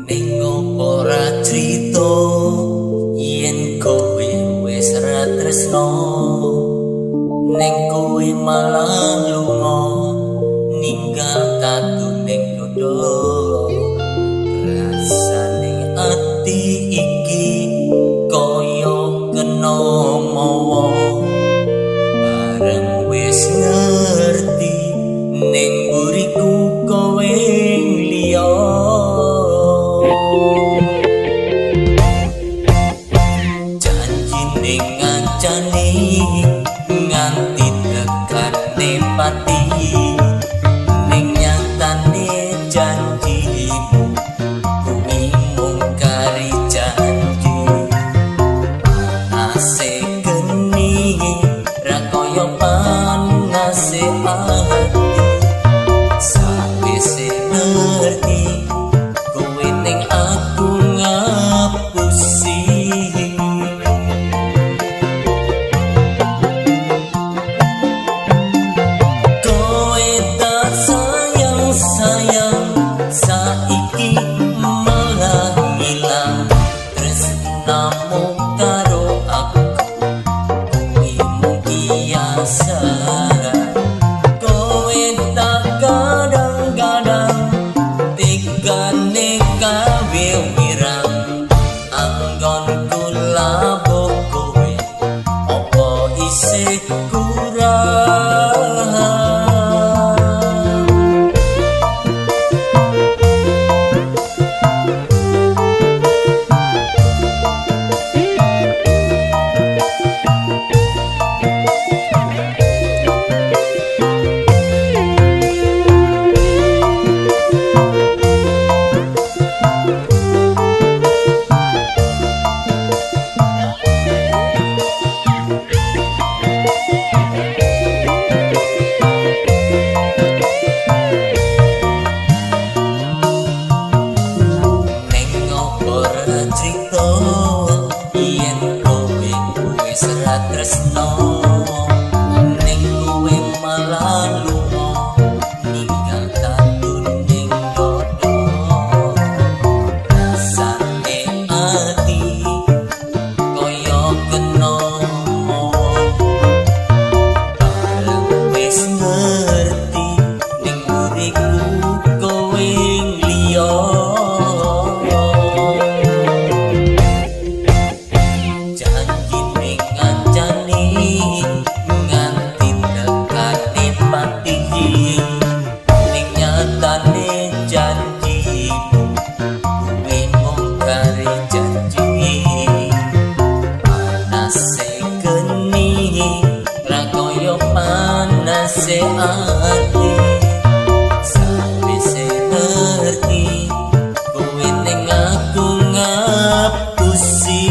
Ning opo ora crito yen kowe wis ra tresno, ning kowe malah lunga ninggal tatu ning dodo. Rasane ati iki kaya kena mawa, bareng wis ngerti ning buriku kowe liya. Janji ning ngancani nganti tekane pati, ning nyatane janjimu kuwi mung kari janji. Panase geni ra kaya panase ati, sawise ngerti kowe ning aku ngapusi. Kowe tak sayang sayang saiki malah ngilang tresnamu karo aku kuwi mung kiasan. Kowe tak kadang-kadang tegane gawe wirang anggonku labuh kowe apa isih kurang. Neng opo ora crito yen kowe wis ra tresno, ning kowe malah lunga ninggal tatu ning dodo. Rasane ati kaya kena mawa, bareng wis ngerti ning buriku kowe liya. Janji ning ngancani nganti tekane pati, ning nyatane janjimu kuwi mung kari janji. Panase geni ra kaya panase ati, sawise ngerti kowe ning aku ngapusi.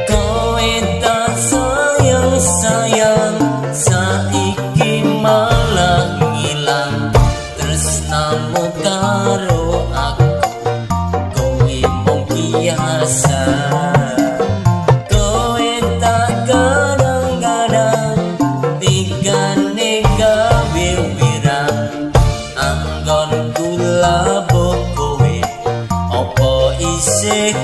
Kowe tak sayang sayang saiki malah ngilang tresnamu karo aku kowe mung kiasan. Kowe tak kadang-kadang tigane gawe wirang anggonku labuh kowe apa isih